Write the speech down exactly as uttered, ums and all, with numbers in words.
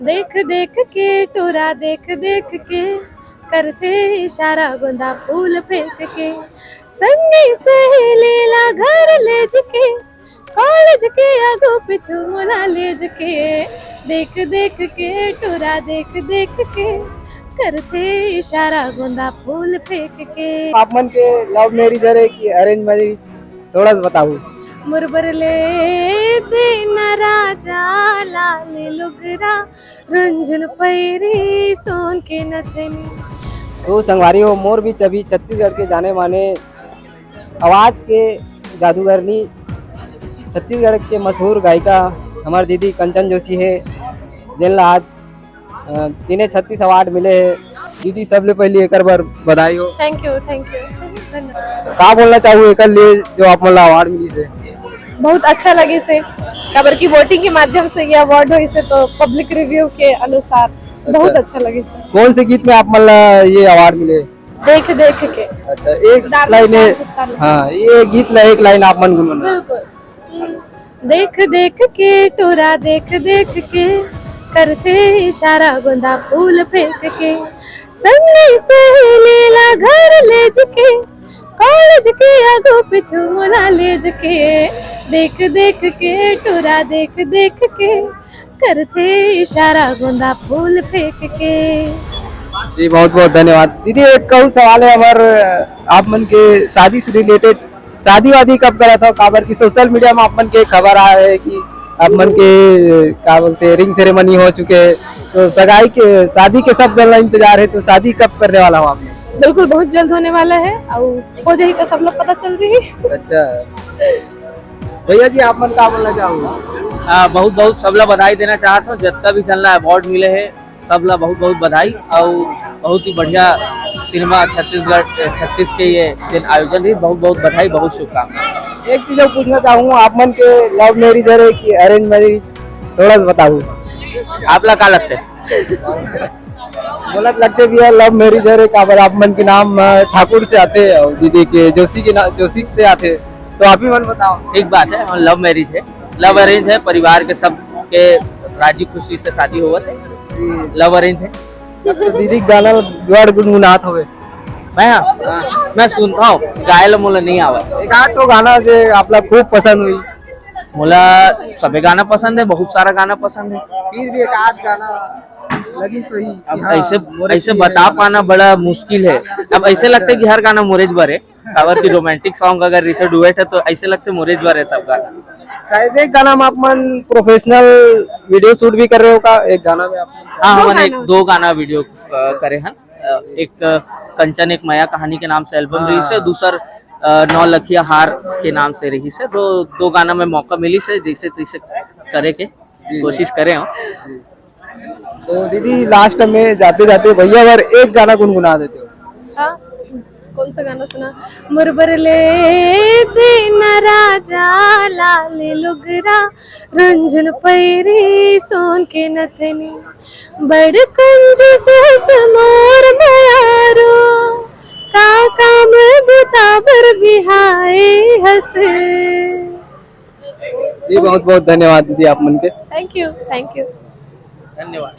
देख देख के टुरा, देख देख के करथे इशारा, गोंदा फूल फेंक के। संगी सहेली ला घर लेज के, कॉलेज के आगू पिछू मोला लेज के। देख देख के टुरा, देख देख के करथे इशारा, गोंदा फूल फेंक के। आप मन के लव मैरिज हरे कि अरेंज मैरिज, थोड़ा सा बताओ। मुरबर ले देना राजा लाल लुगरा, रुंझुन पैरी सोन के नथनी। तो संगवारी हो, मोर बीच अभी छत्तीसगढ़ के जाने माने आवाज के जादूगरनी, छत्तीसगढ़ के मशहूर गायिका हमार दीदी कंचन जोशी है, जेन ला आज अ, सिने छत्तीस अवार्ड मिले हे। दीदी, सबले पहली एकर बर बधाई हो। Thank you, thank you. धन्यवाद। का बोलना चाहू एकर लिए जो आप मन ला अवार्ड मिलिस हे? बहुत अच्छा लगिस हे, काबर कि वोटिंग के माध्यम से ये अवार्ड होइस हे, तो पब्लिक रिव्यू के अनुसार बहुत अच्छा लगिस हे। कौन से गीत में आप मन ला ये अवार्ड मिले? देख देख के। अच्छा, एक लाइन है। हाँ, ये गीत ला एक लाइन आप मन गुनगुना। बिल्कुल। देख देख के टोरा, देख देख के करथे इशारा, गोंदा फूल फेंक के। संगी सहेली ला घर लेज के, कॉलेज के आगू पिछू मोला लेज के। देख देख के टोरा, देख देख के करथे इशारा, गोंदा फूल फेंक के। जी, बहुत बहुत धन्यवाद दीदी। एक कहूँ सवाल है हमार, आप मन के शादी से रिलेटेड, शादी वादी कब करा था? काबर कि सोशल मीडिया में आप मन के खबर आए है कि आप मन के, का बोलते हैं, रिंग सेरेमनी हो चुके हैं, तो सगाई के, शादी के सब जन ला इंतजार है, तो शादी कब करने वाला हो आप लोग? बिल्कुल, बहुत जल्द होने वाला है, और हो जाही तो सब लोग पता चल जाही। अच्छा भैया जी, आप मन का बोलना चाहूंगा? आ, बहुत बहुत सबला बधाई देना चाहत हूँ, जितना भी चल रहा अवार्ड मिले है, सबला बहुत बहुत बधाई। और बहुत ही बढ़िया सिनेमा छत्तीसगढ़, छत्तीस के ये जिन आयोजन रही, बहुत बहुत बधाई, बहुत शुभकामना। एक चीज और पूछना चाहूँ, आप मन के लव मैरिज है कि अरेंज मैरिज, थोड़ा सा बताओ। आप ला का लगता है? बोलत लगते भी है लव मैरिज है रे, काबर आप मन के नाम अ, ठाकुर से आते और दीदी के जोशी के ना, जोशी से आते, तो आप ही मन बताओ। एक बात है, हम लव मैरिज है, लव अरेंज है, परिवार के सब के राजी खुशी से शादी होवत है। लव अरेंज है। तब तो दीदी के गाना बड़ गुनगुनात हवे। मैं हाँ? मैं सुनता हूँ, गाए ला मोला नहीं आवे। एक आध तो गाना जे आप लोग खूब पसंद हुई। मोला सबे गाना पसंद है, बहुत सारा गाना पसंद है। फिर भी एक आध गाना लगी सही कि अब हाँ, ऐसे मोरे ऐसे की बता है। पाना बड़ा मुश्किल है। अब ऐसे लगता है कि हर गाना मोरेज बर है, काबर की रोमांटिक सॉन्ग अगर रिथे डुएट है तो ऐसे लगते मोरेज बर है सब गाना। शायद एक गाना में आप मन प्रोफेशनल वीडियो शूट भी कर रहे हो का? एक गाना में आप हाँ, दो हमन एक गाना। दो गाना वीडियो अ, करे हन। अ, एक अ, कंचन एक मया कहानी के नाम से एल्बम हाँ। रही से, दूसर अ, नौ लखिया हार के नाम से रही से। दो दो गाना में मौका मिली से जैसे तैसे करे के जी। कोशिश करे हो। तो दीदी, लास्ट में जाते जाते भैया बर एक गाना गुनगुना देते हो। हाँ, कौन सा गाना सुना? मुरबर ले देना राजा लाल लुगरा, रुंझुन पैरी सोन के नथनी। बड़ कंजूस हस मोर मयारो, का काम बुता बर बिहाए हस। जी, बहुत बहुत धन्यवाद दीदी आप मन के। Thank you, thank you. धन्यवाद।